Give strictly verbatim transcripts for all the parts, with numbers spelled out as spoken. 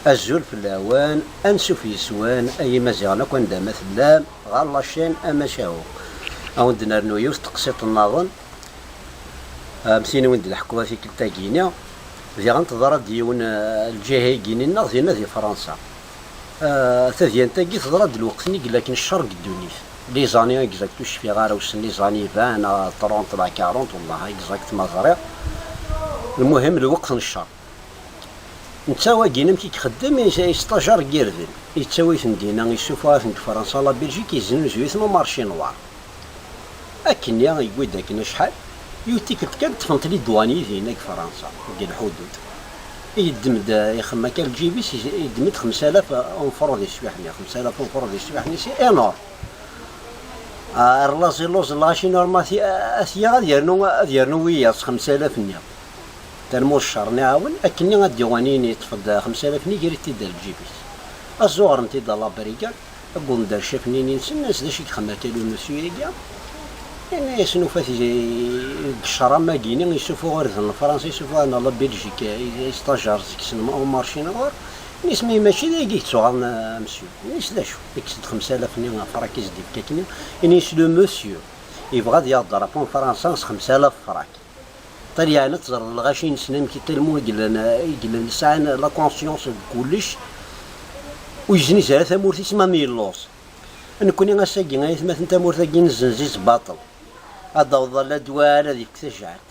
Azul fell-awen, ansuf yes-wen, ay Imaziɣen akk anda ma tellam, ɣer la chaîne Amacahu. A wen-d-nernu yiwet teqsiṭ nnaḍen, am tin i wen-d-leḥkuɣ tikkelt-agi-ni, diɣen teḍra-d yiwen, eh, lǧiha-agi-ni-nneɣ dinna di Fransa. Eh, tadyant-agi teḍra-d lweqt-nni i yella akken ccer deg ddunit. Les années exact ur cfiɣ ara, wissen les années vingt neɣ trente neɣ quarante, wellah exact ma ẓriɣ. Lmuhim, lweqt n ccer. Netta wagi amek i ixeddem, is-, isṭajar n yirden. Yettawi-ten dinna, yessufuɣ-aten deg Fransa, la Belgique, yeznuzu-iten au marché noir. Akkenni yewwi-d akken acḥal, yiwet tikkelt kan ṭṭfen-t les douaniers dinna deg Fransa, deg lḥudud. Yeddem-d, ixemmem akka lǧib-is, yeddem-d xemsa alaf unefru di sswiḥ-nni, xemsa alaf unefru di sswiḥ-nni, c'est énorme. Ah, rlaẓ illuẓ lɣaci normal, at-, at-, ya ad yernu, ad yernu wiyaḍ s xemsa alaf-nni. Termu ccer-nni iɛawen, akkenni ad d-yuɣal yini yeṭṭef-d xemsa alaf-nni, yerra-t-id ar lǧib-is. Aẓuɣren-t-id à la brigade, wwḍen-d ar ccaf-nni-nsen, nnan-as: "D acu i ixemmem akka le monsieur-agi?" Yenna-yasen: "Ufa-t deg ccer am wagi-ni, yessufuɣ irden n Fransa, yessufuɣ-aɣ-d la Belgique, i, i sṭajar seg-sen au marché noir." Yenna-as: "Mi mačči d ayagi i yettuɣaḍen, a monsieur." Yenna-as: "D acu?" Yekkes-d xemsa alaf-nni afrak i s-d-yefka akkenni. Yenna-as: "Le monsieur yebɣa ad yaɣ drapeau n Fransa s xemsa alaf frank." Ṭalyan ad teẓreḍ lɣaci-nsen amek i tellement i yellan, i yellan sɛan la conscience deg kullec, ur yezniz ara tamurt-is ma mi yelluẓ. Nekkni ass-agi, ay atmaten, tamurt-agi nezzenz-itt baṭel. Ad d-awḍeḍ ɣer ladwal, ad yefk tajɛelt.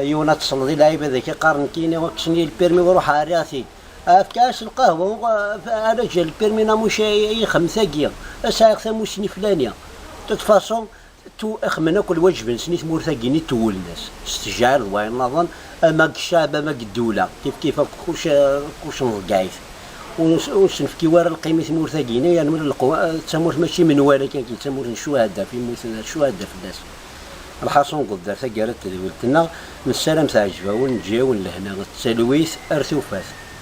Yiwen ad tesleḍ i lɛibad-ik iqqaren: "Nekkini kksen-iyi lpirmi u ruḥeɣ rriɣ-t-id." Efk-as lqahwa, ala ǧǧa lpirmi-nni, muc ay, ay ixem tagi. Ad sɛiɣ tamusni flani. De toute façon, tu-, xemmen akk lwaǧeb-nsen i tmurt-agi-nni, tuwlen-as s tejɛal d wayen nniḍen, ama deg ccɛeb, ama deg ddula, kif kif akk kuc, kuc nḍeggeɛ-it. Ur s-, ur s-nefki wara lqima i tmurt-agi-nni, yernu lqu-, d tamurt mačči menwala kan, d tamurt n ccuhada, fi mmuten ccuhada fell-as. Lḥaṣun, deg uḍar taggara n tedwilt-nneɣ, nessaram teɛjeb-awen, neǧǧa-yawen lehna d talwit ar tufat.